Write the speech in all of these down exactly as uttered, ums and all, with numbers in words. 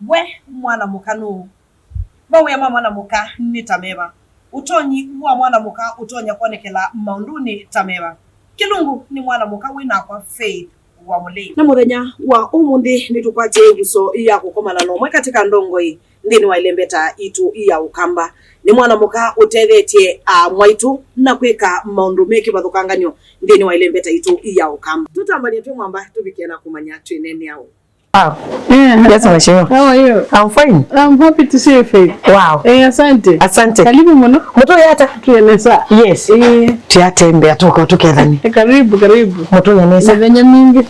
We mwana mũka nũũ? Mawĩa ma mwana mũka nĩ ta meva? Ũtonyi wa mwana mũka ũtonya kwonekela maũndũnĩ ta meva? Kĩlungu nĩ mwana mũka wĩ nakwa Faith wa Mũlei. Na mũthenya wa ũmũnthĩ nĩtũkwatĩe ĩvuso ya kũkomana na ũmwe katĩ ka ndongoi nthĩnĩ wa ĩlembeta itũ ya Ũkamba. Nĩ mwana mũka ũtethetye amwaitũ na kwĩka maũndũ me kĩvathũkanganyo nthĩnĩ wa ĩlembeta itũ ya Ũkamba. Tũtambanie twĩ mwamba tũvike na kũmanya twĩneenea ũũ. Wow. Yeah. Yes, mheshimiwa. How are you? I'm fine. I'm happy to see you, Faith. Wow. Eh, asante. Asante. Karibu mũno. Mũtũĩ ata? Twĩ nesa. Yes. Eh. Tũyatembea tũko tũkethani. Eh, karibu, karibu. Mũtũĩ nesa. Mĩthenya mingĩ.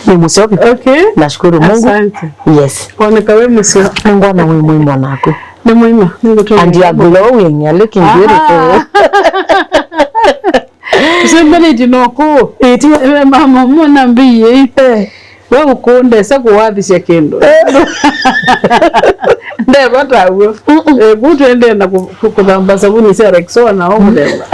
Nĩ mũseo vyũ. Okay. Nashukuru Mungu. Asante. Yes. Kuoneka wĩ mũseo. Nĩngwona wĩ mũima naku. Nĩ mũima. Nĩngũtũĩa. And you are glowing. You're looking beautiful. Aha. Tũsembanĩtye na ũkũũ. Ĩtio. Ewe mama, mwana mbĩie. Eh. We ũkũũ ndesa kũwathisya kĩndũ. Eh. Ndevata w'o. Mm-mm. Eh, kũ tũendee na kũ-, kũ-, kũthamba savuni sya Rexona o mũthemba.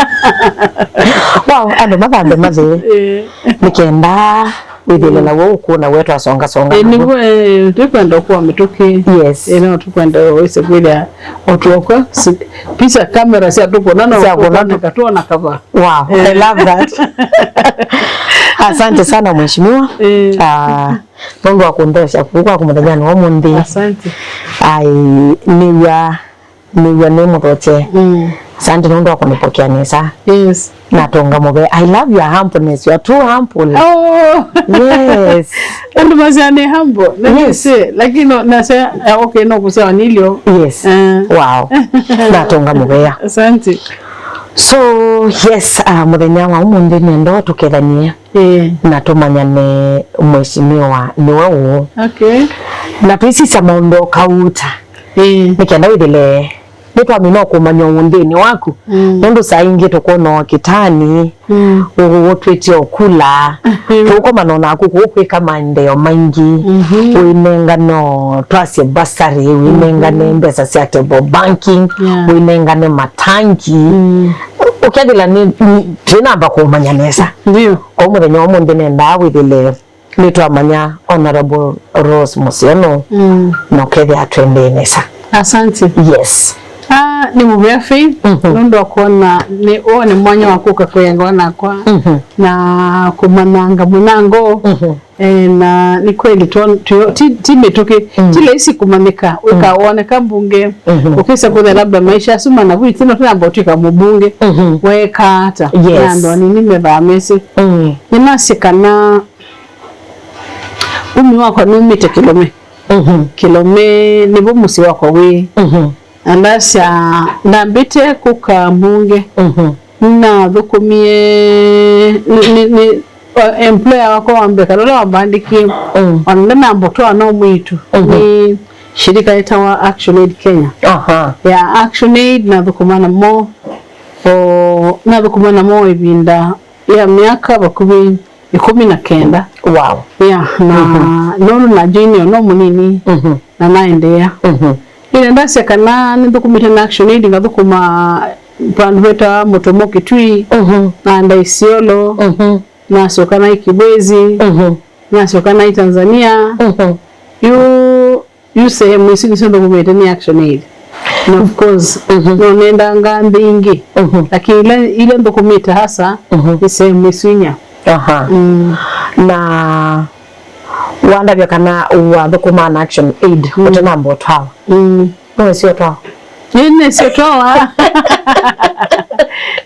Wow, andũ mathambe mathĩe. Eh. Nĩ kenda wĩthĩle naw'o ũkũũ na we twasongasonga. Eh, naw'o. Nĩguo, eh, tũkwenda ũkũa mĩtũkĩ. Yes. Eh, no tũkwenda wĩse kwĩthĩa o twokwa, si-, picha kamera sya tũkũna no sya kũna tũ- tũkona kava. Wow, I love that. Asante sana mheshimiwa. Eh. Ah, nũndũ wa kũnthosya kũu kwaku mũthenyanĩ wa ũmũnthĩ. Asante. Ai, nĩw'a, nĩw'a nĩ mũthokye. Mm. Asante nũndũ wa kũnĩpokea nesa. Yes. Natũnga mũvea. I love your humbleness. You are too humble. Oh. Yes. Andũ masya nĩ humble. Let me say. Yes. Lakini no, nasya, eh, okay, no kusema nilio. Yes. Eh. Wow. Natũnga mũvea. Asante. So, yes, uh, mũthenya wa ũmũnthĩ nĩenda tũkethanie. Eh. Na tũmanyane mheshimiwa nĩwe ũũ. Okay. Na twĩsisya maũndũ o kauta. Eh. Nĩ kenda wĩthĩle nĩtwamina kũmanya ũũ nthĩnĩ waku. Mm. Nũndũ saa ingĩ tũkwona o kĩtani, mm, ũtwĩtye ũkula, mm, tũkomana naku kũu kwĩka maendeeo maingĩ. Mhm. Wĩnengane o twasye bursary, wĩnengane, mhm, mbesa sya table banking, yeah, wĩnengane matangi. Mm. Ũkethĩla nĩ, nĩ, twĩnamba kũmanya nesa. Ndio. Kwa mũthenya wa ũmũnthĩ nendaa wĩthĩle nĩtwamanya Honorable Rose Mũseo nũũ, mm, na ũkethĩa twendee nesa. Asante. Yes. Ah, nĩ mũvea Faith, mhm, nũndũ wa kwona nĩ, ũũ nĩ mwanya wa kũka kwĩangawa nakwa, mhm, na kũmanyanga mũnango. Mhm. Eh, na nĩ kweli tu, tu, ti, ti mĩtũkĩ, mm, ti laisi kũmanyĩka, wĩka, mm, woneka mbunge, mhm, ũkĩsa kũthĩa labda maisha asu manavu itino tũnamba ũtwĩka mũmbunge, mhm, weeka ata? Yes. Na andũ anini methaa mesĩ. Mm. Nĩnasye kana Ũmi wakwa numĩte Kĩlome. Mhm. Kĩlome nĩvo mũsyĩ wakwa wĩ. Mhm. Na ndasya ndambĩte kũka mbunge. Mhm. Nathũkũmie nĩ, nĩ, nĩ, uh, employer wakwa wa mbee kana ũla wambandĩkie. Mm. Ona ndanamba ũtwawa no mwĩĩtu. Mhm. Nĩ shirika yĩtawa Action Aid Kenya. Aha. Ya Action Aid nathũkũma namo. O, nathũkũma namo ĩvinda ya myaka vakuvĩ ĩkũmi na kenda. Wow. Yeah, na, mhm, nũndũ na join o no mũnini, mhm, na naendeea. Mhm. Ĩla ndasya kana nĩnthũkũmĩte na Action Aid, ngathũkũma vandũ vetawa Mũtomo Kitui, mhm, na Isiolo, mhm, nasoka na Kibwezi, mhm, nasoka na Tanzania. Mhm. Yu Yu sehemu isu nĩsyo nthũkũmĩte nĩ Action Aid. Na of course, mhm, no nendaa nthĩ ingĩ. Mhm. Lakini ila, ila nthũkũmĩte hasa, mhm, nĩ sehemu isu inya. Aha. Mm. Na wandavya kana wathũkũmaa na Action Aid, mm, ũtanamba ũtwawa. Mm. Nĩwĩsĩ ũtwawa? Ĩĩ, nĩsĩ ũtwawa.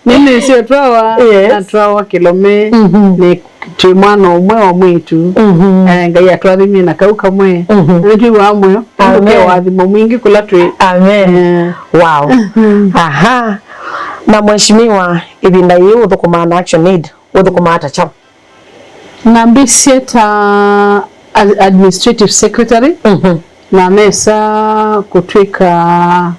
Nĩnĩsĩ ũtwawa. Yes. Natwawa Kĩlome. Mhm. Nĩ twĩ mwana ũmwe wa mwĩĩtu. Mhm. Eh, Ngai atwathimie na kau kamwe. Mhm. Na nĩtwĩw'aa mũyo. Amen. Nĩtũkĩa ũathimo mwingĩ kũla twĩ. Amen. Eh. Wow. Mhm. Aha. Na mheshimiwa, ĩvinda yĩĩ ũthũkũmaa na Action Aid, ũthũkũmaa ta kyaũ? Nambĩsye ta ad-, administrative secretary. Mhm. Na nesa kũtw'ĩka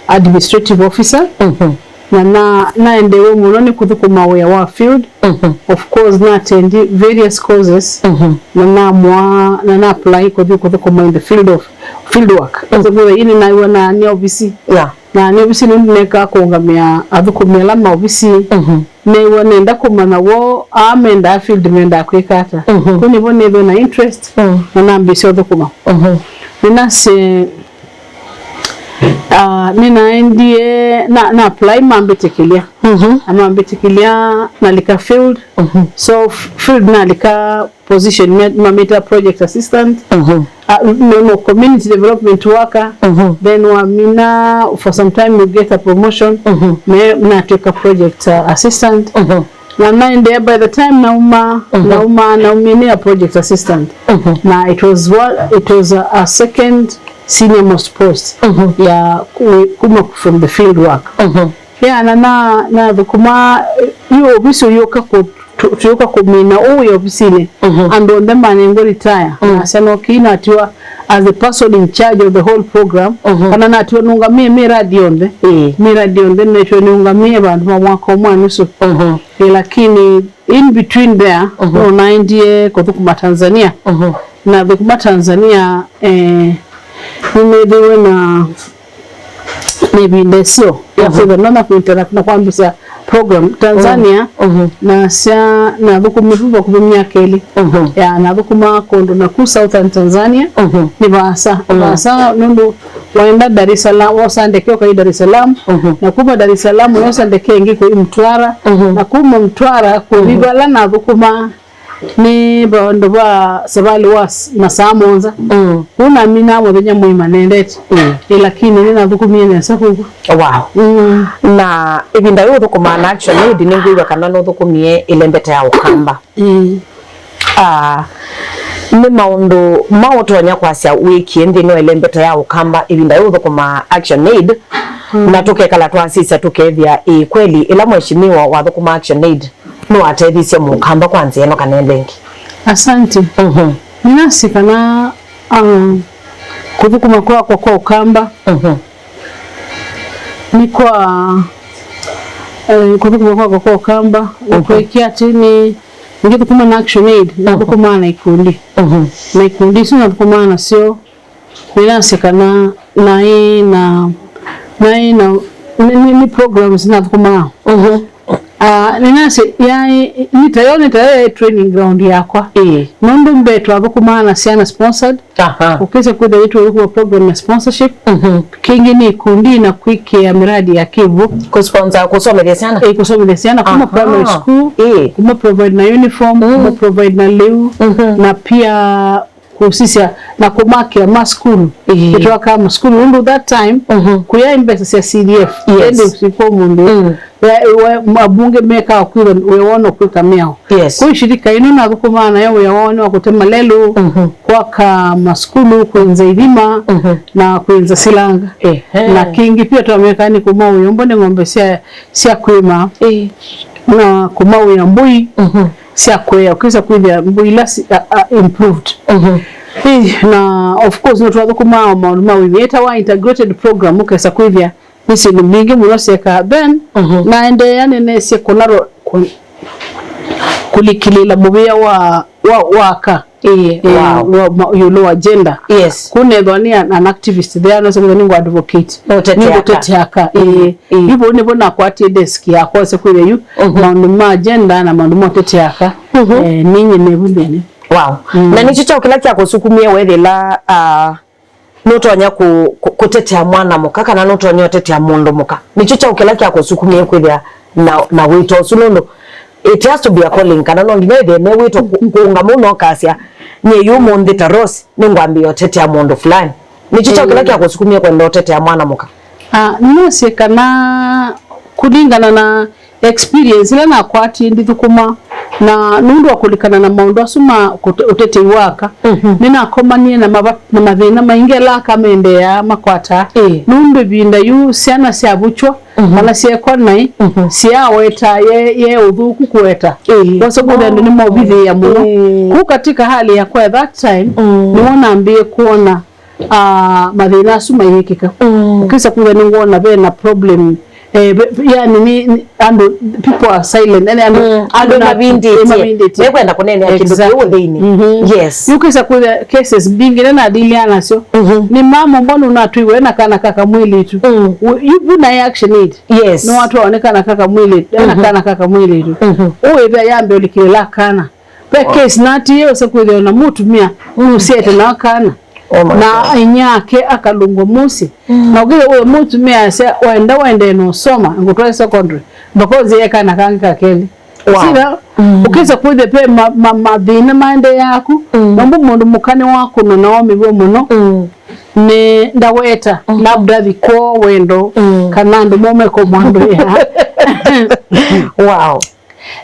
administrative officer. Mhm. Na, na naendeewe mũno nĩ kũthũkũma wĩa wa field. Mhm. Of course, na attend various courses. Mhm. Na namwa, na na apply kũthi kũthũkũma in the field of field work. Mhm. Ĩĩ nĩnaw'a na nĩ ovisi. Yeah. Na nĩ ovisi nĩ nekaa kũũngamĩa athũkũmi ala ma ovisi. Mhm. Neew'a nenda kũmanya woo aa mendaa field mendaa kwĩka ata. Mhm. Kũu nĩvo neethĩwa na interest, mm, na nambĩĩsya ũthũkũma. Mhm. Nĩnasye, ah, nĩnaendie, na, na apply, mambĩtĩkĩlya. Mhm. Na mambĩtĩkĩlya nalika field. Mhm. So, f-, field nalika position, me-, mamĩta project assistant. Mhm. Ah, no, no, community development worker. Mhm. Then wamina, for some time you get a promotion. Mhm. Me, natwĩka project, uh, assistant. Mhm. Na naendea, by the time nauma, mhm, nauma, naumia nĩ a project assistant. Mhm. Na it was what, it was a, a second senior most post, mhm, ya ku-, kuma from the field work. Mhm. Yeah, na, na, nathũkũma, eh, yu ovisi ũyũka kũ-, tu-, tũyũka kũmina ũũ wĩ ovisinĩ. Mhm. Andũ onthe manengwe retire. Mhm. Nasya no kĩi natiwa as the person in charge of the whole program, mhm, kana natiwa nũngamĩe miradi yonthe. Ĩĩ. Miradi yonthe netiwa nĩũngamĩe vandũ va mwaka ũmwe na nusu. Mhm. Ĩ, lakini in between there, mhm, no naendie kũthũkũma Tanzania. Mhm. Nathũkũma Tanzania, eh, nĩnĩthĩwe na, na ĩvinda ĩseo ya, mhm, kwĩthwa na, na kwambĩsya program Tanzania. Mhm. Mhm. Nasya nathũkũmie vu vakuvĩ myaka ĩlĩ. Mhm. Ya, nathũkũma kũndũ naku Southern Tanzania. Mhm. Nĩ vaasa. Mm. Vaasa nũndũ waenda Dar es Salaam, wosa ndeke ũkai Dar es Salaam. Mhm. Na kuma Dar es Salaam wosa ndeke ĩngĩ kũi Mtwara. Mhm. Na kuma Mtwara kũthi, mhm, vala nathũkũmaa nĩ vandũ va savali wa s-, masaa mũonza. Mm. Kũu naminaa mũthenya mũima nendete. Mm. Ĩ, lakini nĩnathũkũmie nesa kũu. Wow. Mm. Na ĩvinda yĩu ũthũkũmaa na Action Aid, nĩngwĩw'a kana nũthũkũmie ĩlembeta ya Ũkamba. Mm. Ah, nĩ maũndũ maũ ũtonya kwasya wĩkie nthĩnĩ wa ĩlembeta ya Ũkamba ĩvinda yĩu ũthũkũmaa Action Aid, mm, na tũkekala twasisya tũkethĩa ĩ kweli ĩla mheshimiwa wathũkũma Action Aid nĩwatethisye Mũkamba kwa nzĩa ĩno kana ĩla ĩngĩ? Asante. Mhm. Nĩnasĩ kana, um, kũthũkũma kwakwa kwa Ũkamba, mhm, nĩ kwa, eh, kũthũkũma kwakwa kwa Ũkamba, mhm, nĩkwĩkie atĩ nĩ, nĩngĩthũkũma na Action Aid, mhm, nathũkũmaa na ikundi. Mhm. Na ikundi isu nathũkũmaa nasyo, nĩnasĩ kana naĩ na, naĩ na, nĩ, nĩ, nĩ programs nathũkũmaa. Mhm. Ah, nĩnasĩ, yaĩ, nĩ ta yo, nĩ ta yo yaĩ training ground yakwa. Ĩĩ. Nũndũ mbee twathũkũmaa na syana sponsored. Aha. Ũkĩsya kwĩthĩa yĩtũthũkũma program ya sponsorship. Mhm. Kĩngĩ nĩ ikundi na kwĩkĩa miradi ya kĩw'ũ. Kũsponsor, kũsomethya syana? Ĩĩ, kũsomethya syana kuma, aha, primary school, ĩĩ, kuma provide na uniform, mm, kuma provide na lĩu, mhm, na pia kũsisya na kũmakĩa ma sukulu. Ĩĩ. Ĩtwakaa ma sukulu. Nũndũ that time, mhm, kũyaĩ mbesa sya C D F. Yes. Ĩndĩ ũsiku ũmũnthĩ, mm, we, we, abunge mekaa kwĩtha wĩa woo no kwĩka mĩao. Yes. Kwĩ shirika ĩno nathũkũmaa nayo wĩa woo nĩ wa kũtema lelũ, mhm, kwaka masukulu, kwĩnza ithima, mhm, na kwĩnza silanga. Ehe. Na kĩngĩ pia twamekaa nĩ kũmawĩa mbũi ng'ombe sya, sya kwĩma. Ĩĩ. Na kũmawĩa mbũi, mhm, sya kũea, ũkesa kwĩthĩa mbũi ila si-, a, a, improved. Mhm. Ĩ, na of course, no twathũkũmaa o maũndũ ma ũĩmi. Ĩtawa integrated program, ũkesa kwĩthĩa nĩ syĩndũ mbingĩ mũno syekaa. Then, mhm, naendeea nĩnesie kũnaro-, kũ-, kũlikĩlĩĩla mũvĩa wa, wa, wa aka. Ĩĩ, ĩĩ, wow, wa, ma-, ĩũlũ wa gender. Yes. Kũnethwa nĩ an, an activist there, no sekuza nĩ ngũ advocate. Nũtetea aka. Nĩ ngũtetea aka, ĩĩ. Ĩĩ. Yu vau nĩvo nakwatie desk yakwa, ose kwĩthĩa yu, mhm, maũndũ ma gender na maũndũ ma ũtetea aka, mhm, eh, nĩ nyie me vu nthĩnĩ. Wow. Mm. Na nĩkyo kyaũ kĩla kyakũsukumie wethĩla, ah, nũtonya kũ, kũ, kũtetea mwana mũka kana nũtonya ũtetea mũndũ mũka? Nĩkyo kyaũ kĩla kyakũsukumie kwĩthĩa na, na wĩto ũsu? Nũndũ it has to be a calling, kana no nginya ĩthĩe me wĩto kũ, kũũngama ũna ũkasya, nyie yu ũmũnthĩ ta Rose, nĩngwambĩĩa ũtetea mũndũ fulani. Nĩkyo kyaũ kĩla, ĩĩ, kyakũsukumie kwenda ũtetea mwana mũka? Ah, nĩnasĩ kana kũlingana na experience ĩla nakwatie ndithũkũma, na nũndũ wa kũlikana na maũndũ asu ma kũte-, ũtetei wa aka, mhm, nĩnakomanie na mava-, na mathĩna maingĩ ala aka mendeeaa makwataa. Ĩĩ. Nũndũ ĩvinda yu syana syavũkywa, mhm, kana syeekwa naĩ, mhm, syawetaa ye, ye ũthũku kũweta. Ĩĩ. Wose kwĩthĩa andũ nĩmaũvithĩĩa mũno. Ĩĩ. Kũu katika hali yakwa at that time, mm, nĩw'o nambĩĩe kwona, ah, mathĩna asu mayĩkĩka. Mm. Ũkĩsa kwĩthĩa nĩngwona ve na problem, eh, ve, ve, yani nĩ, nĩ, andũ, people are silent, yani andũ, mm, andũ andũ na-, mavindĩtye, mavindĩtye, mekwenda kũneenea kĩndũ kĩu, exactly, nthĩnĩ. Mhm. Yes. Yu ũkĩsa kwĩthĩa cases mbingĩ ĩla nadiliana nasyo, mhm, nĩ mama, mbona ũnatwĩiwe na kana kaka mwĩlĩtu? Mm. U-, yu, vu naĩ Action Aid. Yes. Nĩwatwawa nĩ kana kaka mwĩlĩtu, ena, mhm, kana kaka mwĩlĩtu. Mhm. Ũwĩthĩa yambe ũlikĩlĩla kana. Ve, wow, case natiie, wose kwĩthĩa na mũtumĩa, mm, nũsiete na kana. Oh my God. Na inyia ake akalungwa mũsyĩ. Mm. Na ũkĩthĩa wĩ mũtumĩa asya, wenda wendee na ũsoma, ngũtwae secondary. Because ye kana kangĩ ka kelĩ. Wow. Sina, mm, ũkĩsa kwĩthĩa ve ma-, ma-, mathĩna maendeea yaku, mm, na ũmbu mũndũ mũka nĩwakũnwa na omĩw'e mũno, mm, nĩ ndaweta, mhm, labda thiko wendo, mm, kana andũ momeko mwandũ ya. Wow.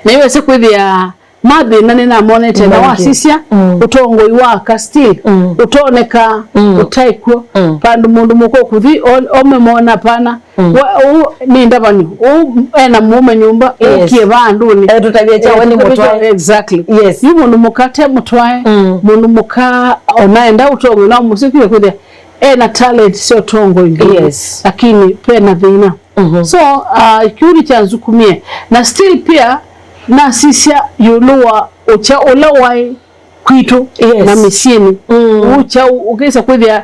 Na iwese kwĩthĩa mathĩna nĩnamonete na wasisya, mm, ũtongoi wa aka still, mm, ũtoneka, mm, ũtaĩkw'o, mm, vandũ mũndũ mũka ũkũthi, o-, omemona pana, mm, wa, ũũ nĩ ndavanyo, ũũ ena mũũme nyũmba, yes, ũkie vandũnĩ. Etũtavya kyawe nĩ mũtwae. Exactly. Yes. Yu mũndũ mũka te mũtwae, mm, mũndũ mũka onaenda ũtongoi na mũsĩkile kwĩthĩa ena talent sya ũtongoi mbingĩ, yes, lakini pena thĩna. Mhm. So, uh, kĩu nĩkyanzukumie. Na still pia nasisya ĩũlũ wa ũkya ũla waĩ kwitũ, yes, na mĩsyĩnĩ. Mm. Ũkya ũ-, ũkĩsa kwĩthĩa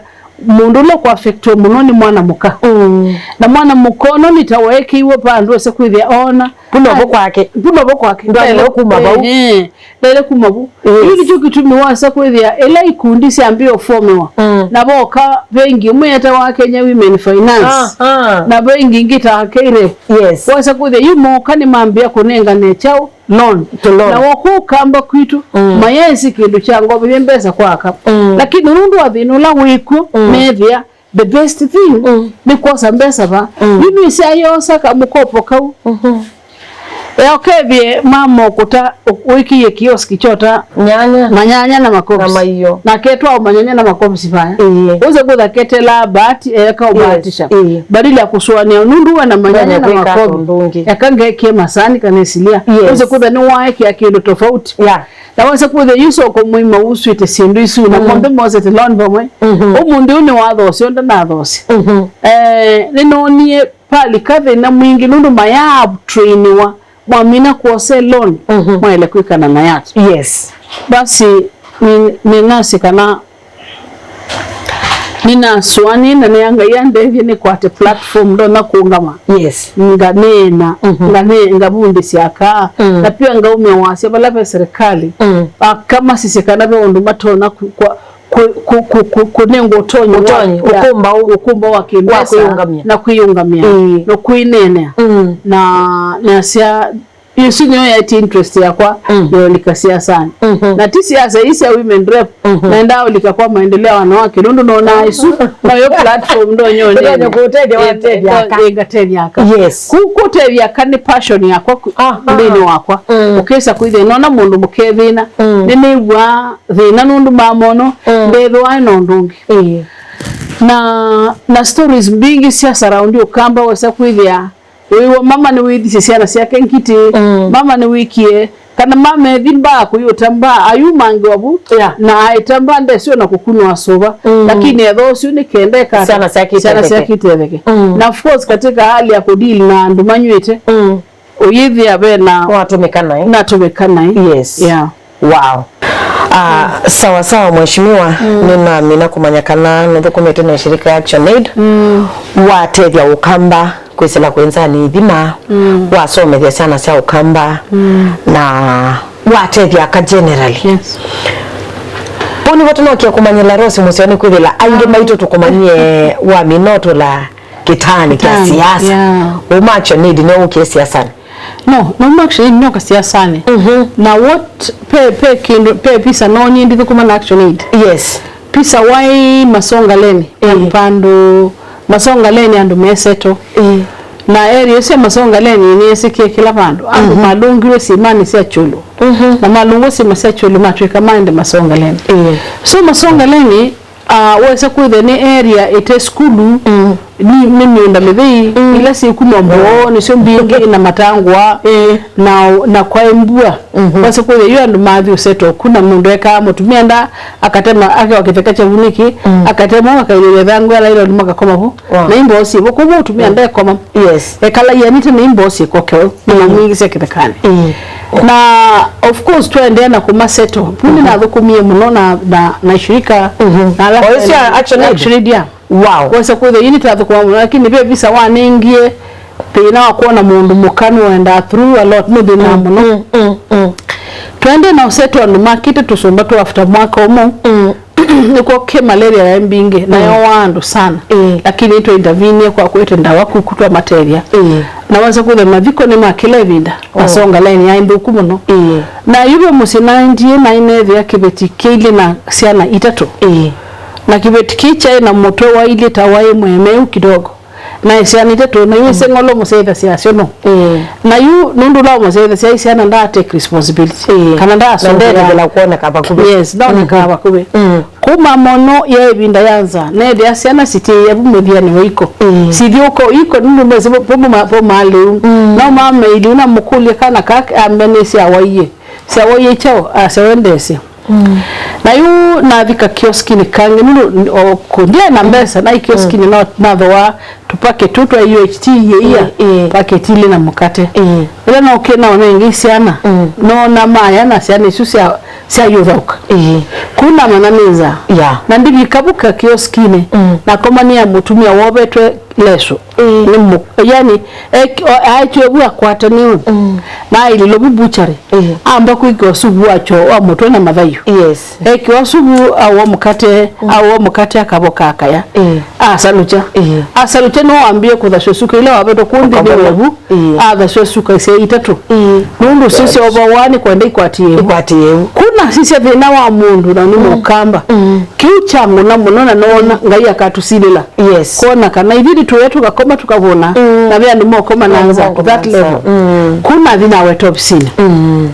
mũndũ ũla ũkũaffectwe mũno nĩ mwana mũka. Mm. Na mwana mũka ũno nĩ ta weekĩiwe vandũ ese kwĩthĩa oona. Vu novo kwake. Vu novo kwake. Ndwaĩle kuma vau. Ehe. Ndaĩle kuma vu. Yes. Yu nĩkyo kĩtumi wasa kwĩthĩa ĩla ikundi syambĩĩa ũfomewa. Mm. Na voka vengi ĩmwe yetawa Kenya Women Finance. Ah, ah. Na vengi ĩngĩ ta K R E F. Yes. Wasa kwĩthĩa yu moka nĩmambĩĩa kũnengane kyaũ loan. To loan. Na woko Ũkamba kwitũ, mm, mayesi kĩndũ kya ngovethye mbesa kwa aka. Mm. Lakini nũndũ wa thĩna ũla wĩkw'o, mm, methĩa the best thing, mm, nĩ kwosa mbesa va. Mm. Yu nĩsyayosa kamũkopo kau. Mhm. Eokethie mama ũkũta ũ-, wĩkĩie kioski kyota nyanya, manyanya na makops. Na maiyo. Na ketwa manyanya na makops vaya. Ĩĩ. Ũze kũtha ketela bahati, eka, yes, ũbahatisha. Ĩĩ. Badala ya kũsũanĩa nũndũ we na manyanya na makops. Eka ngekie masani kana isilia. Yes. Ũze kũtha nĩwaekia kĩndũ tofauti. Yeah. Na wasa kũthe yu soko mũima uswĩte syĩndũ isu, na, mm, monthe mosete loan vamwe. Mhm. Ũmũnthĩ ũũ nĩwathosya ũndũ nathosya. Mhm. Eh, nĩnoonie palika thĩna mwingĩ nũndũ mayatrainiwa mwamina kwosa loan, mhm, mwaĩle kwĩkana na yatu. Yes. Basi, nĩ-, nĩnasĩ kana nĩnasũanĩe na nĩa Ngai andethye nĩkwate platform ndonya kũũngama. Yes. Nganeena, mhm, ngane-, ngavundĩsya aka, mm, na pia ngaumya wasya vala ve serikali. Mm. Aka masisye kana ve ũndũ matonya ku-, kwa-, ku-, ku-, ku-, ku-, kũnengwa ũtonyi wa, ũtonyi, ya, ũkũmbaũ, ũkũmbaũ wa kĩmbesa wa kwĩyũngamya, na kwĩyũngamya, ĩĩ, na kwĩneenea. Mm. Na nasya, ĩsu nĩyo yaĩtye interest yakwa, mm, ya ũlika siasanĩ. Mhm. Na ti siasa ii sya women rep, mhm, naendaa ũlika kwa maendeleo ya wanawake, nũndũ nonaa ĩsu noyo platform ndonyonene. Ĩtonya kũũtethya watethya aka. Ĩĩ, ngatethya aka. Yes. Ku-, kũtethya aka nĩ passion yakwa ku-, aha, nthĩnĩ wakwa. Mm. Ũkĩsa kwĩthĩa nona mũndũ mũkethĩna, mm, nĩnĩw'aa thĩna nũndũ mamono, mm, ndethĩwa na ũndũ ũngĩ. Ĩĩ. Na, na stories mbingĩ sya surround Ũkamba wesa kwĩthĩa wĩw'a mama nĩwĩthisye syana syake ngitĩ, mm, mama nĩwĩkie, kana mama ethi mbaa kũyũta mbaa, ayumangĩwa vu, yeah, na aĩta mbaa ndesĩ ona kũkunwa sũva, mm, lakini etho ũsu nĩ kenda eka ata? Syana syake syana itetheke. Syake itetheke. Mm. Na of course, katika hali ya kũdeal na andũ manyw'ĩte, mm, ũyĩthĩa ve na watũmĩka naĩ. Natũmĩka naĩ. Yes. Yeah. Wow. Ah, sawa sawa, mheshimiwa, mm, nĩnamina kũmanya kana nũthũkũmĩte na shirika ya ActionAid, mm, watethya Ũkamba kwĩsĩla kwĩ nzanĩ ithima, mm, wasomethya syana sya Ũkamba, mm, na watethya aka generally. Yes. Vau nĩvo tũnokie kũmanyĩla Rose Mũseo, nĩkwĩthĩla aingĩ, ah, maitũ tũkũmanyie wamina ũtũla kĩtaanĩ kya, kĩtaanĩ, siasa, yeah. Uma ActionAid nĩwe ũkie siasanĩ? No, nauma ActionAid nĩnoka siasanĩ. Mhm. Na what, pe, pe kĩndũ, pe visa noonie ndithũkũma na ActionAid. Yes. Visa waĩ Masongaleni, eh, vandũ Masongaleni andũ meseto. Eh. Na area ĩsu ya Masongaleni nĩyĩsĩkĩe kĩla vandũ. Andũ, mhm, malũngilwe syĩmanĩ sya kyũlũ. Mhm. Na malũngwa syĩma sya kyũlũ matw'ĩka maende Masongaleni. Eh. So Masongaleni, ah, wesa kwĩthĩa nĩ area ĩte sukulu, mm, nĩ, nĩ mĩũnda mĩthei, mm, ila syĩkuma mboo, nĩsyo mbingĩ, na matangwa, eh, na, na kwaĩ mbua. Mhm. Wesa kwĩthĩa yu andũ mathi ũseto ku, na mũndũ ekaa mũtumia nda, akatema, akewa kĩtheka kya vunĩki, mm, akatema, akailĩlya ĩthangũ ya lailoni, makakoma vo. Wow. Na imboo syĩ vo, kwoou mũtumia, mm, ndekoma. Yes. Ekalaia nĩte na imboo syĩkokewe. Nĩmamwingĩsya kĩthekanĩ. Mm. Na of course, twaendeea na kũmaseto. Vu, mhm, nĩnathũkũmie mũno na, na, na shirika, mhm, na ala, o ĩsu ya ActionAid? ActionAid, yeah. Wow. Wesa kwĩthĩa yu nĩtwathũkũma mũno, lakini ve visa wanengie thĩna wa kwona mũndũ mũka nĩwendaa through a lot, nũthĩnaa, mm, mũno. Mm, mm, mm. Twaendee na ũseto andũ makĩte tũsũmba twa after mwaka ũmwe. Mm. nĩkw'o kĩ malaria yaĩ mbingĩ, na yoaa andũ sana. Ĩĩ. Lakini nĩtwa intervene kwa kũete ndawa kuku twamatethya. Ĩĩ. Na wasa kwĩthĩa mathiko nĩ ma kĩla ĩvinda. Oh. Masonga line yaĩ nthũku mũno. Ĩĩ. Na yu ve mũsyĩ naendie, naĩ neethĩa kĩveti kĩilye na syana itatũ. Ĩĩ. Na kĩveti kĩĩ kyaĩ na mũtwe wailye ta waĩ mwemeu kidogo. Na syana itatũ, na yu ĩseng'olo mũsyaĩthasya asyo no. Ĩĩ. Na yu nũndũ ũla ũmũsyaĩthasya syana ndaa take responsibility. Ĩĩ. Kana ndaasũvĩa. Na ndeethĩkĩla kwoneka vakuvĩ. Yes, ndaonekaa vakuvĩ. Mm. Kuma mono ya ĩvinda ya nza, neethĩa syana sitiĩĩa vu mũthyanĩ wa iko. Ĩĩ. Sithyũka iko nũndũ mesi po, po, po maalĩu. Mm. No mamaili, unamũkũlya kana ka ambe nĩ syawaie. Syawaie kyaũ? Asya, wendesya. Mm. Na yu navika kioskinĩ kangĩ, nũndũ o kũ ndiaĩ na mbesa, naĩ kioskinĩ no nathooa tũpaketi tũtũ twa U H T iĩia, ĩĩ, paketi ilĩ na mũkate. Ĩĩ. Ĩla nokie naona ĩngĩ syana, mm, noona maya na syana isu sya, syayũthaũka. Ĩĩ. Kũu namanya nĩ nzaa. Yeah. Na ndivika vu ka kioskinĩ, mm, nakomanie na mũtumĩa wovetwe leso. Ĩĩ. Nĩ mũ-, yani, ek-, o-, aetwe vu akwata nĩwe. Mm. Na aililwe vu butchery. Ĩĩ. Amba kwĩkĩwa suvu wa kyoo wa mũtwe na mathayũ. Yes. Ekĩwa suvu, aũa mũkate, mm, aũa mũkate akavoka akaya. Ĩĩ. Asalukya. Ĩĩ. Asalukya no ambie kũthasya suka ila wavetwe kũu nthĩnĩ. Ũkavona. Wevu. Ĩĩ. Athasya suka isya itatũ. Ĩĩ. Nũndũ sisya ũvawa nĩ kwenda ikwatĩe vu. Ikwatĩe vu. Kuna sisya thĩna wa mũndũ na nĩ, mm, mũkamba. Mm. Kĩu kyang'una mũno na noona, mm, Ngai akatũsilĩla. Yes. Kwona kana ithyĩ nĩtũya tũkakoma tũkavũna, mm, na ve andũ mokoma na nza, andũ mokoma that na nza, level. Mm. Kũu nathi naweta ovisinĩ. Mm.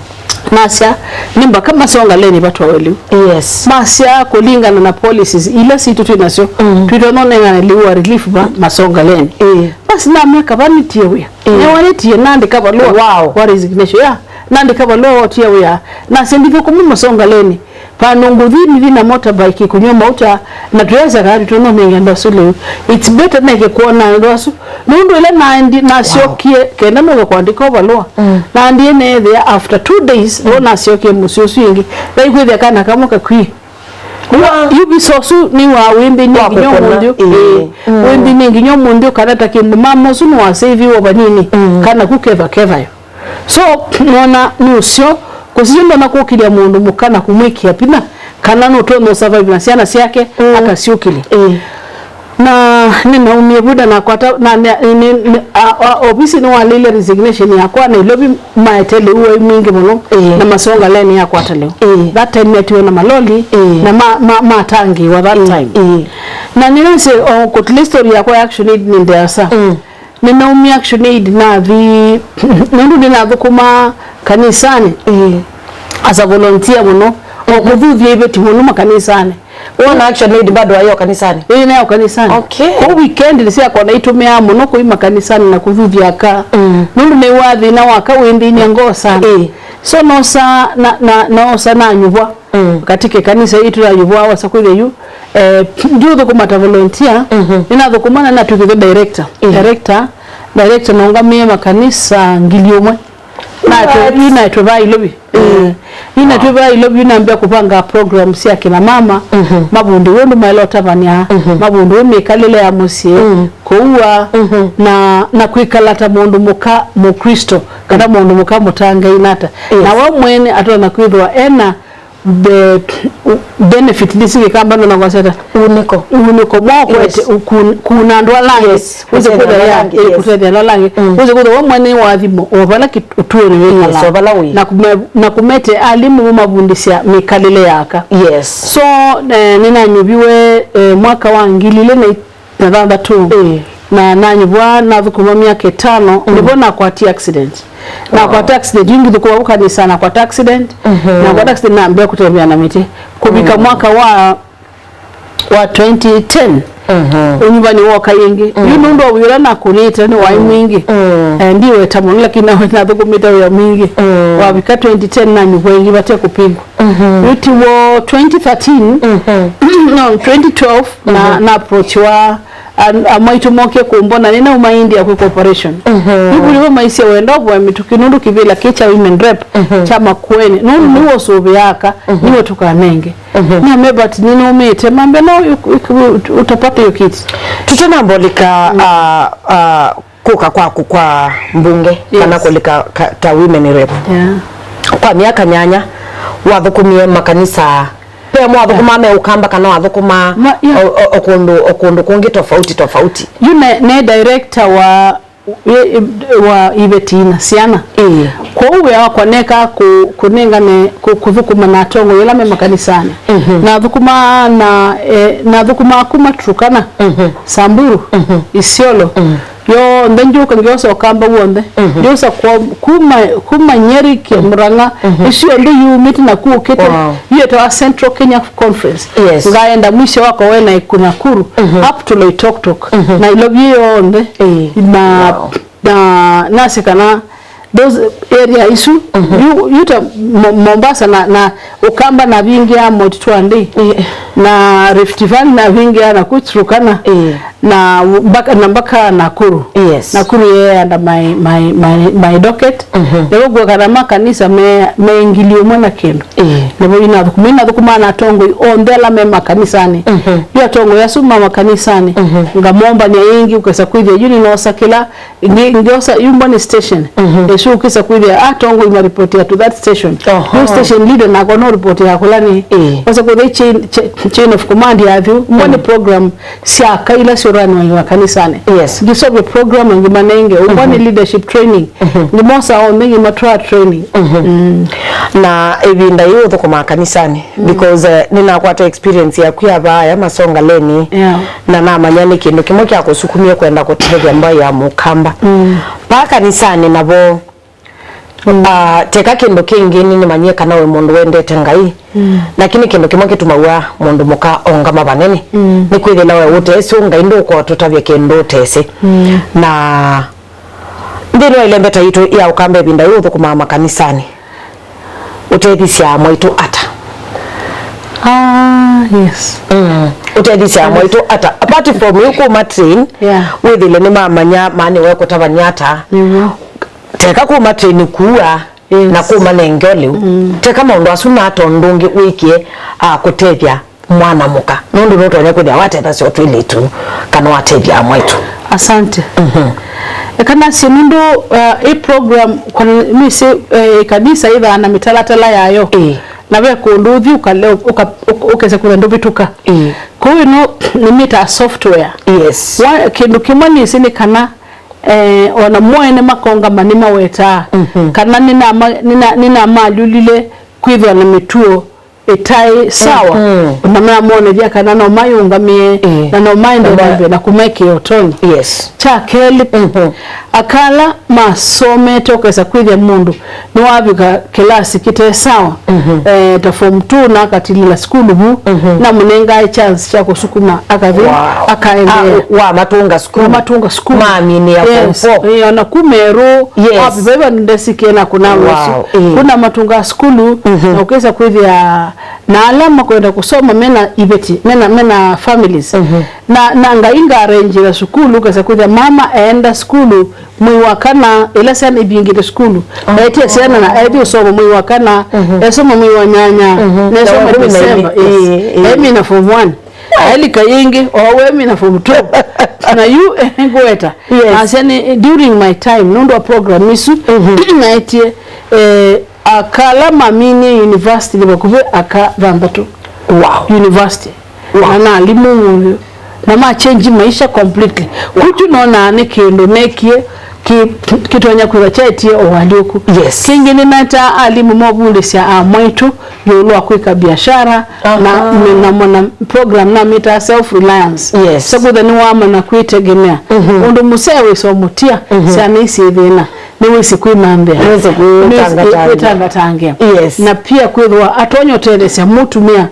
Nasya, nĩ mbaka masonga leni vatwawe lĩu. Yes. Masya, kũlingana na policies ila sitũ twĩ nasyo, mm, twĩtonya ũnengane lĩu wa relief va masonga leni. Ĩĩ. Basi nameka va nĩtie wĩa. Ĩĩ. Newa nĩtie, naandĩka valũa, wow, wa resignation. Yeah. Naandĩka valũa wa ũtia wĩa. Nasya, ndithũkũma masonga leni. Vandũ ngũthi nĩthi na motorbike kũnyw'a mauta, na tũyasya kana tũtononenge andũ asu lĩu. It's better neke kwona andũ asu. Nũndũ ĩla naendi, nasyokie, wow, kenda noke kwandĩka o valũa. Mm. Naendie neethĩa after two days, mm, no nasyokie mũsyĩ ũsu ĩngĩ. Naikwĩthĩa kana kamwe kakw'ĩĩ. Wow. Yu visa ũsu nĩ wa wĩmbĩnie nginya ũmũnthĩ. Ĩĩ. Mm. Wĩmbĩnie nginya ũmũnthĩ kana ta kĩndũ mama ũsu nĩwasĩiviwe vanini, mm, kana ku keva kevayo. So, nona nĩ ũseo, kũsisya ndona kũkĩlya mũndũ mũka na kũmwĩkĩa vinya, kana nũtonya ũsurvive na syana syake, mm, akasyũkĩlya. Ĩĩ. Na nĩnaumie vu, ndanakwata, na, nĩ, nĩ, nĩ, a, a, ovisi nĩwaleile resignation yakwa Nairobi, maete lĩu waĩ mwingĩ mũno, ĩĩ, na masonga leni yakwata lĩu. Ĩĩ. That time netiwe na maloli, ĩĩ, na ma, ma, matangĩĩwa that, ĩĩ, time. Ĩĩ. Na nĩnasĩ, o, kũtile story yakwa ya Action Aid nĩ ndeasa. Mm. Nĩnaumie Action Aid nathi, nũndũ nĩnathũkũmaa kanisanĩ, ĩĩ, as a volunteer mũno, o, mhm, kũthuthya iveti mũno makanisanĩ. Wona Action Aid bado waĩ o kanisanĩ? Ĩĩ, naĩ o kanisanĩ. Okay. Kwoou weekend nĩsyakwa naitũmĩaa mũno kũi makanisanĩ na kũthuthya aka. Mm. Nũndũ nĩw'aa thĩna wa aka wĩmbĩnie ngoo sana. Ĩĩ. So nosa na, na, nosa nanyuvwa. Mm. Katike kanisa ĩĩ tũyayũvũa wasa kwĩthĩa yu, eh, ndiũthũkũma ta volunteer, mhm, nĩnathũkũma na natw'ĩkĩte director. Mm. Director, director naũngamĩe makanisa ngili ũmwe. Naetwe, what? Yu naetwe vaa Ilovi. Mm. Eh, yu naetwe vaa Ilovi, yu nambĩa kũvanga program sya kina mama, mhm, mavundĩwe ũndũ maĩle ũtavany'a, mhm, mavundĩwe mĩkalĩle ya mũsyĩ, mm, kũua, mhm, na, na kwĩkala ta mũndũ mũka Mũkristo, kana, mm, mũndũ mũka mũtangai nata. Yes. Na we mwene atonya kwĩthĩwa ena be-, benefit nĩsi kĩkamba nona kwasya ata? Unĩko. Unĩko. Mwakwete, yes, ukun-, kuna andũ ala angĩ. Yes. Wĩse kũtethya andũ ala angĩ, yes, kũtethya andũ ala angĩ. Mm. Wĩse kũtha we mwene wathimo, o vala kĩ-, ũtuonĩ wĩkala. Yes, o vala wĩ. Na kũme-, na kũmete alimũ mavundĩsya mĩkalĩle yaka. Yes. So, eh, nĩnanyuviwe, eh, mwaka wa ngili ilĩ na na thanthatũ. Ĩĩ. Na nanyuvwa nathũkũma myaka ĩtano, mm, nĩvo nakwatie accident. Wow. Nakwata accident, yu ngĩthũkũma vu kanisa, nakwata accident, mhm, nakwata accident, nambĩa kũtembea na mĩtĩ. Kũvika, mm, mwaka wa, wa twenty ten, mhm, ũnyuvani woka yĩngĩ. Mm. Yu nũndũ wa wĩa ũla nakũnĩte nĩ waĩ, mm, mwingĩ. Mm. Eh, ndiweta mũno, lakini na-, nathũkũmĩte wĩa mwingĩ. Mm. Wavika twenty ten, nanyuvwa ĩngĩ vate kũpingwa. Mhm. Wĩtiwo twenty thirteen, mhm, no, twenty twelve, na, mhm, na approachiwa, a, amwe aitũ mokie kũmbona nĩnauma India kwĩka operation. Mhm. Yu vu nĩvo maisye wenda ũvoe mĩtũkĩ nũndũ kĩvĩla kĩ kya women rep, mhm, kya Makueni. Nũndũ, mhm, nĩwe ũsũvĩaa aka, mhm, nĩwe tũkanenge. Mhm. Name, but nĩnũmĩte. Mambe, no, you, you, you, utapata hiyo kiti. Tũtanambolika, mm, ah, ah, kũka kwaku kwa mbunge, yes, kana kũlika ka, ta women rep. Yeah. Kwa myaka nyanya, wathũkũmie makanisa Ve amwe athũkũmaa me Ũkamba kana athũkũmaa Ma-, yeah. o, o, o kũndũ, o kũndũ kũngĩ tofauti tofauti. Yu ne, ne director wa, wa Iveti na Syana. Ĩĩ. Kwoou wĩa wakwa neka kũ-, kũnengane kũ-, kũthũkũma na atongoi ala me makanisanĩ. Mhm. Nathũkũmaa na, eh, nathũkũmaa kuma Turkana, Mhm. Samburu, Mhm. Isiolo. Mhm. Yonthe ndyũka ngyosa Ũkamba w'onthe. Mhm. Ndyũsa kwa, kuma, kuma Nyeri, Murang'a, Mhm. ĩsu yonthe yumĩte na kũkĩte. Wow. Yu yĩtawa Central Kenya Conference. Yes. Ngaenda mwisho wakwa wena Nakuru, Mhm. up to Loitoktok. Mhm. Nairobi yonthe. Ĩĩ. Na, Wow. na, nasi kana those area isu, Mhm. yu, yu ta Mo-, Mombasa na, na Ũkamba navingĩa Mount Twandei. Ĩĩ. Na Rift Valley navingĩa na ku Turkana. Ĩĩ. Na mpaka, na mpaka Nakuru. Yes. Nakuru yeanda my, my, my, my docket. Mhm. Nĩvo ngwĩa kana makanisa me, me ngili ũmwe na kĩndũ. Ĩĩ. Nĩvo inathũkũma, inathũkũmaa na atongoi onthe ala me makanisanĩ. Mhm. Yu atongoi asu ma makanisanĩ, Mhm. ngamombanĩa ĩngĩ ũkesa kwĩthĩa yu nĩnosa kĩla, ngĩ-, ngĩosa yu mboni station. Mhm. Ĩsu ũkesa kwĩthĩa atongoi maripotia to that station. Oho. Yu station leader nakwa no report ya kũla nĩ. Ĩĩ. Wasa kwĩthĩa chain, cha-, chain of command ya vyu. Mboni Mm. program sya aka ila syũranĩwaiwa kanisani. Yes. Ngĩseũvya program, ngĩmanenge ũmwe nĩ Mhm. leadership training. Mhm. Ngĩmosa onthe, ngĩmatwaa training. Mhm. Mm. Na ĩvinda yĩu ũthũkũmaa kanisani, Mm. because, eh, nĩnakwata experience yaku ya vaa ya Masongaleni, Yeah. na namanya nĩ kĩndũ kĩmwe kya kũsukumie kwenda kũtethya mbaĩ ya Mũkamba. Mm. Vaa kanisani navo, Mm. Ah, teka kĩndũ kĩngĩ, nĩnĩmanyie kana wĩ mũndũ wendete Ngai. Mm. Lakini kĩndũ kĩmwe kĩtumaw'a mũndũ mũka aũngama vanene, Mm. nĩ kwĩthĩla we ũteesĩ Ngai ndũkũtũtavya kĩndũ ũtesĩ. Mm. Na nthĩnĩ wa ĩlembeta yitũ ya Ũkamba ĩvinda yĩu ũthũkũmaa makanisanĩ, ũtethisya mwaitũ ata? Ah, yes. Mm. Ũtethisya Yes. mwaitũ ata? Apart from yu kuma train, Yeah. wĩthĩle nĩmamanya maanĩwe kũtavany'a ata? Mm-hmm. Teka kuma train kuua Yes. na kuma nengeo lĩu. Mm. Teka maũndũ asu na tondũ ũngĩ wĩkie a kũtethya mwana mũka. Nũndũ nũtonya kwĩthĩa watethasya o twĩlĩtu kana watethya amwaitũ. Asante. Mhm. Eka nasye nũndũ, uh, ĩ program, kwa nĩsĩ, eh, ĩkanisa ĩthaa na mĩtalatala yayo. Ĩĩ. Na ve kũndũ ũthi ũkale-, ũka-, ũka-, ũkesa kwĩtha ndũvĩtũka. Ĩĩ. Kwoou ĩno nĩmĩtaa software. Yes. Wa-, kĩndũ kĩmwe nĩsĩ nĩ kana eh, ona moene makongama nĩmawetaa, Mhm. kana nĩnama-, nĩna-, nĩnamalyũlile kwĩthwa na mĩtuo ĩtaĩ sawa, Mhm. na mamonethya kana no mayũngamĩe, Eh. na no maende Na ma- na mbee na kũmekĩa ũtonyi. Yes. Kya kelĩ, Mhm. aka ala masomete ũkesa kwĩthĩa mũndũ nĩwavika kĩlasi kĩte sawa, Mhm. eh, ta form two na akatilĩla sukulu vu, Mhm. na mũnengae chance kya kũsukuma akathi, Wow. akaendeea. Ah, wa matũnga sukulu. Wa matũnga sukulu. Maminĩa Yes. form four. Eh, ona kuma erũ, Yes. wapi, vaiva ndesikie na kuna Wow, wĩsu. Eh. Kuna matũnga sukulu, Mhm. na ũkesa kwĩthĩa na ala makwenda kũsoma mena iveti, mena, mena families. Mhm. Na, na Ngai ngarenjĩra sukulu, ũkesa kwĩthĩa mama eenda sukulu, mwei wa kana, ĩla syana ivingĩte sukulu, eetie syana na ethi ũsoma mwei wa kana, esoma mwei wa nyanya, na esoma December, ĩĩ, emina form one. Aelika yĩngĩ, o we emina form two. Na yu ngweta, Yes. asya nĩ during my time, nũndũ wa program isu, naetie, eh, aka ala maminie university nĩ vakuvĩ aka thanthatũ. Wow. University. Wow. Na na alimũ ũmũnthĩ. Na ma change maisha completely. Wow. Kutu nonaa nĩ kĩndũ nekie ki-, kĩtonya kwĩthwa kyaetie ũalyũku. Yes. Kĩngĩ nĩnataa alimũ movundĩsya amwaitũ ĩũlũ wa kwĩka biashara, Aha. na, na mona program namĩtaa self reliance. Yes. Sa kwĩthwa nĩwamanya kwĩtegemea. Mhm. Ũndũ mũseo wĩsa ũmũtia, Mhm. syana isyĩ thĩna, nĩwĩsĩ kwĩmantha. Nĩwĩsĩ kwĩtangatangĩa. Kwĩtangatangĩa. Yes. Na pia kwĩthwa atonya ũtetheesya mũtumĩa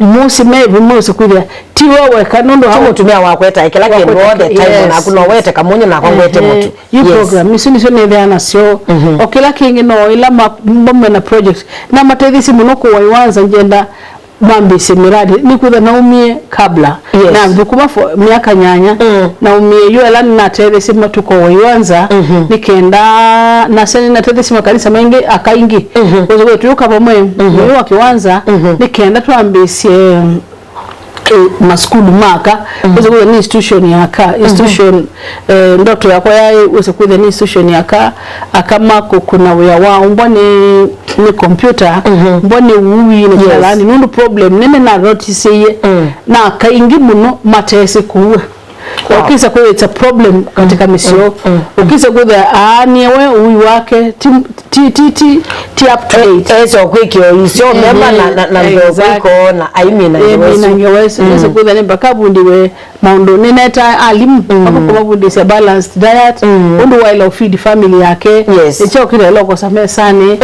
mũsyĩ me vamwe, ũsĩ kwĩthĩa ti we weka, nũndũ ti mũtumĩa wakweta kĩla kĩndũ all the time, Yes. naku no wete kamũnyũ nakwa ngwete Ehe. mũtu. Yu Yes. program isu nĩsyo nĩthea nasyo. Mhm. O kĩla kĩngĩ no ĩla ma-, mamwe na project. Na matetheesye mũno kũwa Iwanza, ngenda mambĩĩsye miradi, nĩkwĩthwa naumie kabla. Yes. Na thũkũma for myaka nyanya, Mm. naumie yu ĩla nĩnatetheesye matukũ wa Iwanza, Mhm. nĩ kenda nasya nĩnatetheesye makanisa maingĩ, aka aingĩ. Mhm. Kwoou twĩũka vamwe, Mhm. ũyũ wa Kiwanza, Mhm. nĩ kenda twambĩĩsye, mm, eh, masukulu ma aka, wĩse kwĩthĩa nĩ institution ya aka, institution, eh, ndoto yakwa yaĩ wĩse kwĩthĩa nĩ institution ya aka, aka makũkũna wĩa wa ũmbwa nĩ, nĩ computer, mbwa nĩ ũui na kĩla, nũndũ problem nene nanotisie, na kaingĩ mũno matesĩ kũua. Wow. Ũkĩsa kwĩthĩa it's a problem katika mĩsyĩ. Ũkĩsa kwĩthĩa aanie we ũui wake ti, ti, ti, ti, ti up to date. Esa kwĩkĩa isio mema na, na, na ndovo ikoona aimina ngewa isu. Mina ngewa isu. Esa kwĩthĩa nĩ mpaka avundiwe maũndũ nĩneta alimu, mpaka kũmavundisya balanced diet, ũndũ waĩla ũfeed family yake. Yes. Ĩkyo kĩla ĩlokosa mesanĩ.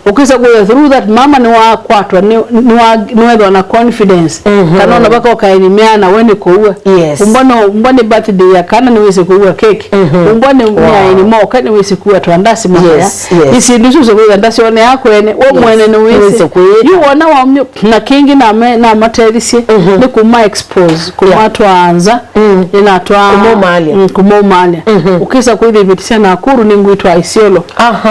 Ũkĩsa kwĩthĩa through that mama nĩwakwatwa, nĩ, nĩwa-, nĩwethwa na confidence. Kana ona vaka ũkaeni meana we nĩ kũua. Yes. Ũmbwa no, ũmbwa nĩ birthday ya kana nĩwĩsĩ kũua keki. Ũmbwa nĩ, nĩ aeni moka nĩwĩsĩ kũua twandasi makaya. Yes, yes. Isi ndusu sikuwa ndasi one yako ene, we mwene nĩwĩsĩ. Nĩwĩsĩ kũua. Yu wona wa myo, na kĩngĩ na me, na matethisye, nĩ kuma expose, kuma twa nza, nĩnatwa kumaumalya. Kumaumalya. Ũkĩsa kwĩthĩa iveti sya Nakuru nĩ ngwĩtwa Isiolo.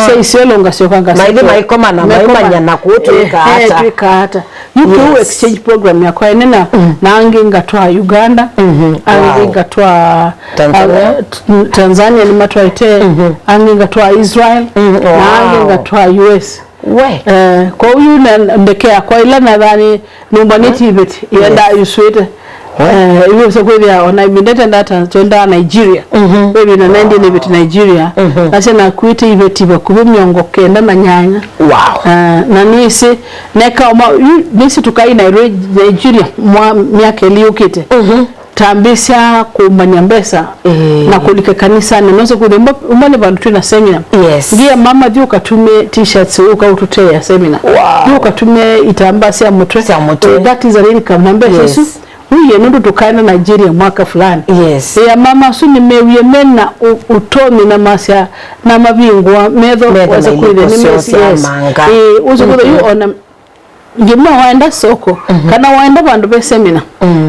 Sya Isiolo ngasyoka ngasyoka. Maithi maikoma na maimanya na kũtwĩka ata. Twĩka ata. Yu kĩu exchange program yakwa ene na, na angĩ ngatwa Uganda, angĩ ngatwa Tanzania. Ah, t-, Tanzania nĩmatwaĩte, angĩ ngatwa Israel, na angĩ ngatwa U S. We. Eh, kwoou yu na ndeke yakwa ĩla nathanĩ nyũmba nĩ tiveti yenda yuswĩte. Eh, iwĩse kwĩthĩa ona ivindete ndata twenda Nigeria. Maybe na nendie nĩ iveti Nigeria. Nasya nakuĩte iveti vakuvĩ mĩongo kenda na nyanya. Wow. Eh, na nĩsĩ nekaoma yu nĩsĩ tukai Nairobi, Nigeria mwa myaka ĩlĩ yũkĩte. Tambĩsya kũmbany'a mbesa na kũlika kanisanĩ. Nose kwĩthĩa ũmwe nĩ vandũ twĩ na seminar. Yes. Ngia mama, thi ũkatume t-shirts, ũka ũtũteea seminar. Wow. Thi ũkatume itambaa sya mũtwe. Sya mũtwe. Eh, that is an income. Na mbesa isu, uye nũndũ tũkaenda Nigeria mwaka fulani. Yes. Ĩa mama asu nĩmewie mena ũ-, ũtonyi na masya na mavingũa metho. Metho wasa na kwĩthĩa ilĩko syoo nĩmesi-, sya yes. Manga. Eh, ũsu kwĩthĩa yu ona Ngĩmwa waenda soko, kana waenda vandũ ve semina,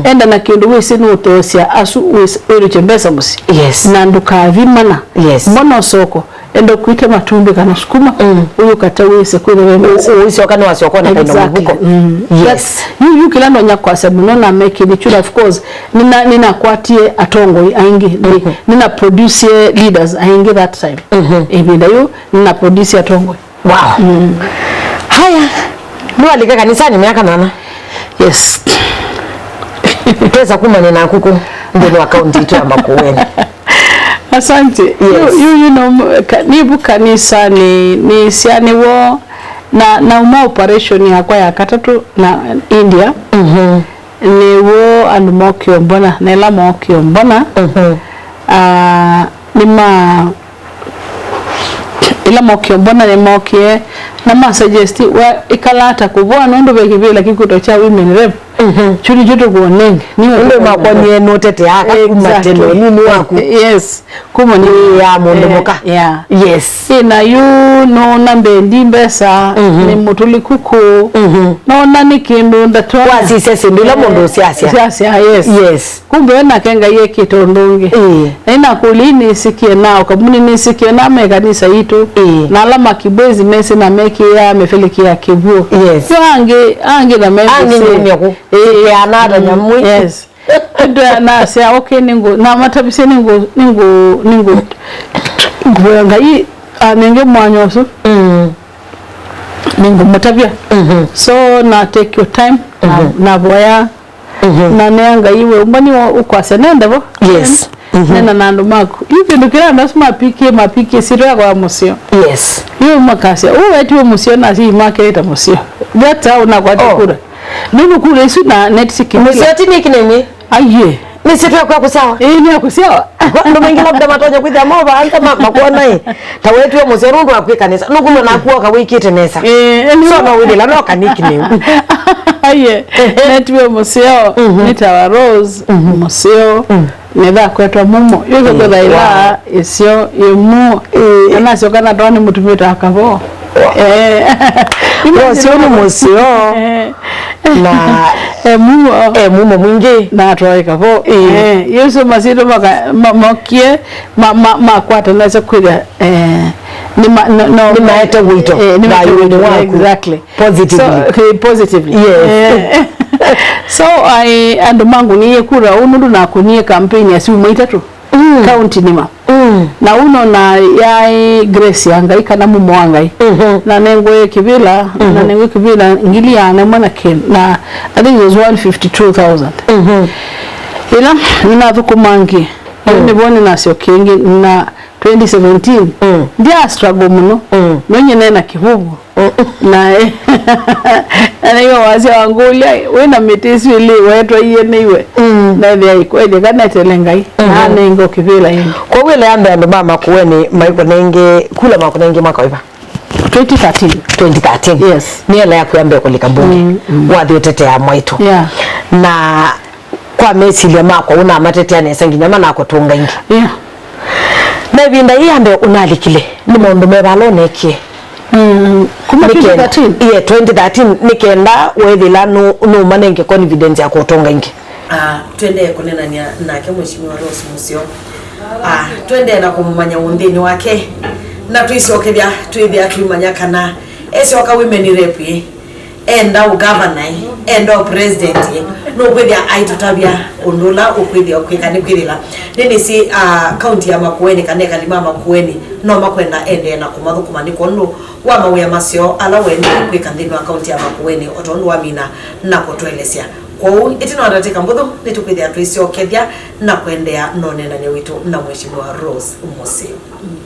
enda na kĩndũ wĩsĩ nũũthoosya asu wĩs-, wĩlũkye mbesa mũsyĩ. Yes. Na ndũkathi mana. Yes. Mbona soko, enda ũkwĩte matumbĩ kana sukuma, ũyũkate wĩse kwĩthĩa ve mbesa. Ũisyoka nĩwasyoka na kaina mũvuko. Exactly. Yes. Yu, yu kĩla ndonya kwasya mũno na mekĩni chula, of course, nĩna, nĩnakwatie atongoi aingĩ, nĩ, nĩna produce leaders aingĩ that time. Ĩvinda yu, nĩna produce atongoi. Wow. Haya, nĩwalika kanisanĩ myaka nana? Yes. Twesa kumanya naku kũ nthĩnĩ wa kaunti itũ ya Makueni? Asante. Yes. Yu, yu, yu no, ka-, nĩvu kanisanĩ, nĩsya nĩw'o na, nauma operation yakwa ya katatũ na India. Nĩw'o andũ mokie ũmbona, na ĩla mokie ũmbona, ah, nĩma-, ĩla mokie ũmbona nĩmokie na ma suggest wa ĩkala ata kũvoa nũndũ ve kĩvĩla kĩkwĩtwa kya women rep. Kyu nĩkyo tũkuonenge. Nĩ ũndũ makwonie nũteteaa aka kuma tene, nini waku. Yes. Kuma nĩ ya mũndũ mũka. Yeah. Yes. Ĩ na yu nona mbendi mbesa, nĩ mũtũliku kũ. Nona nĩ kĩndũ ndatwa. Wasisya syĩndũ ila mũndũ ũsyasya. Syasya, yes. Yes. Kumbe we nake Ngai ekĩte ũndũ ũngĩ. Ĩĩ. Na inakũlya nĩsikie na ũkamuni nĩsikie na me kanisa itũ. Ĩĩ. Na ala makibwezi mesĩ na mekĩaa mĩfeleki ya kĩvuo. Yes. Yo angĩ, angĩ na mendĩ angĩ sĩ. Ngũmya kũ. Ĩĩ. Sikeana ata nyamũ. Yes. Ndo nasya, okay, nĩngũ, na matavisye nĩngũ, nĩngũ, nĩngũ, ngũvoya Ngai anenge mwanya ũsu. Nĩngũmũtavya. So na take your time, na, na voya, na nea Ngai we ũmwe nĩ ũkwasya nende vo. Yes. Nena na andũ maku. Yu kĩndũ kĩla andũ asu mapikie, mapikie sitũ yakwa ya mũseo. Yes. Yu makasya, "Ũ etiwe mũseo na si makĩlĩte mũseo." That's how nakwata kura. Nũndũ kura isu na net sikĩmĩla. Mũseo ti nickname? Aiye. Nĩ sitũ yakwa ya kũsyawa? Ĩĩ, nĩ ya kũsyawa. Andũ maingĩ labda matonya kwĩthĩa mo vaanza ma-, makwona ĩ. Ta wetiwe mũseo nũndũ wa kwĩka nesa. Nũkũlwa naku oka wĩkĩte nesa. Ĩĩ, ĩĩ, so no wĩthĩla no ka nickname. Aiye. Netiwe mũseo. Nĩtawa Rose. Mũseo. Nĩthakwetwa mumo. Yu kũthaila ĩsyo ĩmuo. Ĩĩ. Anasyoka natwa nĩ mũtumĩte akavo. Eh. Rose nĩ mũseo. Eh. Na e mumo. E mumo mwingĩ. Na atwaĩka vo. Ĩĩ. Eh, Yesu masito maka-, ma-, mokie, ma-, ma-, makwata nesa kwĩthĩa, eh, nĩ ma-, no, no, nĩ maete wĩto, eh, nĩ maete thayũnĩ wĩto, waku. Exactly. Positively. So, okay, positively. Yes. Eh. So, I, andũ mangũnie kura ũu nũndũ nakũnie campaign ya syumwa itatũ. Mm. County nĩma. Mm. Na ũu nona yaĩ grace ya Ngai kana mumo wa Ngai. Mhm. Na nengwe kĩvĩla, na nengwe kĩvĩla ngili ya nemwe na kĩ, na I think it was one fifty-two thousand. Mhm. Ĩla nĩnathũkũma ngĩ, ĩla nĩvo nĩnasyokie ĩngĩ na twenty seventeen. Mm. Ndya struggle mũno. Mm. Nonye nena kĩvuvu. Mm. Na, na nĩwe wasya wangũlya, "Wĩna mĩtĩ ĩsu ĩlĩ wetwa ieneiwe?" Mm. Nethĩa ikwelye kana etele Ngai. Mhm. Nanenga kĩvĩla ĩngĩ. Kwoou ĩla ya mbee andũ ma Makueni maikũnenge, kula makũnenge mwaka wĩva? Twenty thirteen. Twenty thirteen. Yes. Nĩ ĩla yaku ya mbee kũlika mbunge. Mm, mm. Wathi ũtetea mwaitũ. Yeah. Na kwa mesilya makwa, ũnamatetea nesa nginya manakũtũnga ĩngĩ. Yeah. Na ĩvinda yĩĩ ya mbee ũnalikile, nĩ maũndũ meva ũneekie? Mm, kuma nĩkenda, twenty thirteen? Yeah, twenty thirteen, nĩkenda wethĩla nũ-, nũmanenge confidence ya kũtũnga ĩngĩ. Ah, twendee kũnenany'a nake Mheshimiwa Rose Museo. Ah, twendee na kũmũmanya ũnthĩnĩ wake, na twĩsyokethya twĩthĩa twĩmanya kana esyoka women rep ĩ, enda ũgavana ĩ, enda ũpresident ĩ, nũkwĩthĩa aitũtavya ũndũ ũla ũkwĩthĩa ũkwĩka. Nĩkwĩthĩla nĩnĩsĩ, ah, kaunti ya Makueni kana ekali ma Makueni no makwenda endee na kũmathũkũma nĩ kwondũ wa mawĩa maseo ala waendee kwĩka nthĩnĩ wa kaunti ya Makueni, o tondũ wamina na kũtũelesya. Kwoou, ĩtina wa ndatĩka mbũthũ, nĩtũkwĩthĩa twĩsyokethya na kũendeea na ũneenany'a witũ na Mheshimiwa Rose Museo.